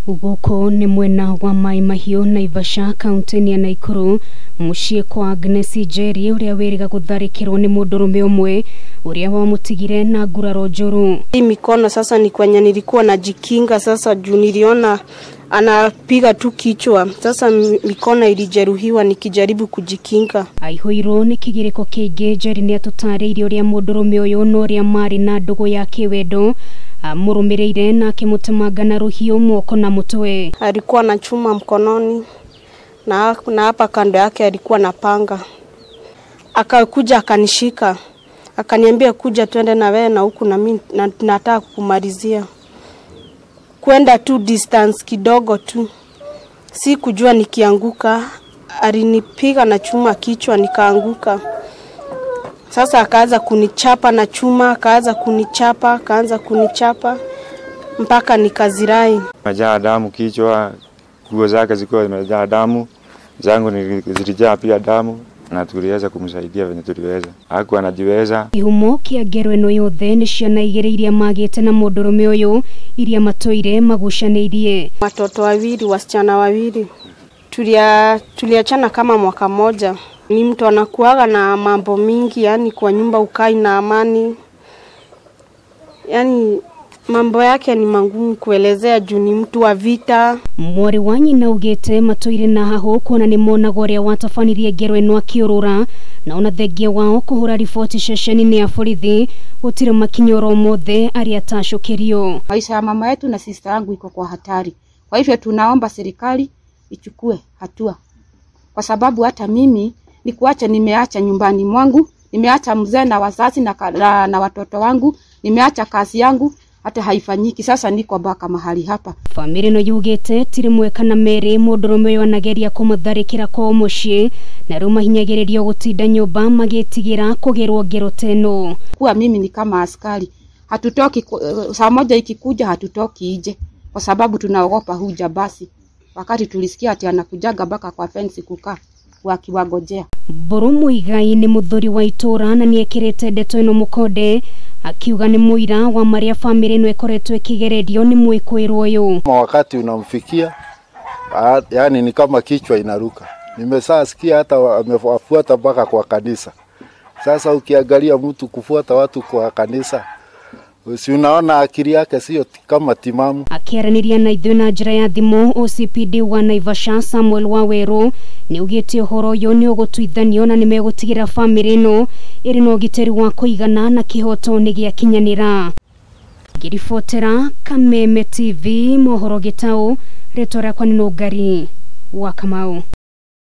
Gũkũ nĩ mwena wa Mai Mahiũ, Naivasha, kaunti-inĩ ya Naikuru, mũciĩ kwa Agnes Njeri ũrĩa wĩrĩga gũtharĩkĩrwo nĩ mũndũrũme ũmwe ũrĩa wamũtigire na nguraro njũru. Hii mikono sasa ni kwenye nilikuwa najikinga sasa juu niliona anapiga tu kichwa. Sasa mikono ilijeruhiwa nikijaribu kujikinga. Aihũirwo nĩ kĩgirĩko kĩingĩ. Njeri nĩ atũtarĩirie ũrĩa mũndũrũme ũyũ na ũrĩa marĩ na ndũgũ ya kĩwendo amũrũmĩrĩire na akĩmũtemanga na rũhiũ moko na mũtwe. Alikuwa na chuma mkononi na hapa kando yake alikuwa na panga. Akakuja akanishika, akaniambia kuja twende na wewe na huku na mimi nataka kukumalizia. Kwenda tu distance kidogo tu, si kujua nikianguka. Alinipiga na chuma kichwa nikaanguka. Sasa akaanza kunichapa na chuma, akaanza kunichapa, akaanza kunichapa mpaka nikazirai. Majaa damu kichwa, nguo zake zilikuwa zimejaa damu, zangu zilijaa pia damu, na tuliweza kumsaidia venye tuliweza. Hakuwa anajiweza. Kĩhumo kĩa ngero ĩno yothe nĩ ciana igĩrĩ iria magĩte na mũndũrũme ũyũ iria matũire magucanĩirie. Watoto wawili, wasichana wawili. Tuliachana kama mwaka moja. Ni mtu anakuaga na mambo mingi, yani kwa nyumba ukai na amani. Yani mambo yake ni mangumu kuelezea juu ni mtu wa vita. Mwarĩ wa nyina augĩte matũire na hahũ kuona nĩ monaga ũrĩa watabanirie ngero ĩno akĩũrũra, na ona thengia wao kũhũra riboti ceceni-inĩ ya borithi gũtirĩ makinya oro mothe arĩa atacũkĩrio. Maisha ya mama yetu na sister yangu iko kwa hatari. Kwa hivyo tunaomba serikali ichukue hatua, kwa sababu hata mimi ni kuacha, nimeacha nyumbani mwangu, nimeacha mzee na wazazi na watoto wangu, nimeacha kazi yangu hata haifanyiki. Sasa niko baka mahali hapa. Family no yugite tirimwe kana mere mũndũrũme ũyũ anageria kũmũtharĩkĩra kwao mũciĩ na rĩu mahinyagĩrĩrio gũtinda nyũmba magĩtigĩra kũgerwo ngero teno. Kuwa mimi ni kama askari, hatutoki saa moja ikikuja hatutoki nje kwa sababu tunaogopa huja. Basi wakati tulisikia ati anakujaga baka kwa fence kukaa wakiwagojea. Mbũrũ Muigai nĩ mũthuri wa itũra na nĩekĩrĩte ndeto ĩno mũkonde akiuga nĩ mũira wa marĩa famĩlĩ ĩno ĩkoretwo ĩkĩgererio nĩ mwĩkũĩrwo ũyũ. Wakati unamfikia yani ni kama kichwa inaruka. Nimesasikia hata amefuata mpaka kwa kanisa. Sasa ukiangalia mtu kufuata watu kwa kanisa, si unaona akili yake sio kama timamu. Akiaranĩria na ithuĩ na njĩra ya thimũ, OCPD wa Naivasha Samuel Waweru nĩaugĩte ũhoro ũyũ nĩ ũgũtuithanio na nĩmegũtigĩra famĩlĩ ĩno ĩrĩ na ũgitĩri wa kũigana na kĩhoto nĩ gĩakinyanĩra. Ngĩribotera Kameme TV mohoro Gĩtaũ, rĩtwa rĩakwa nĩ Nũngari wa Kamau.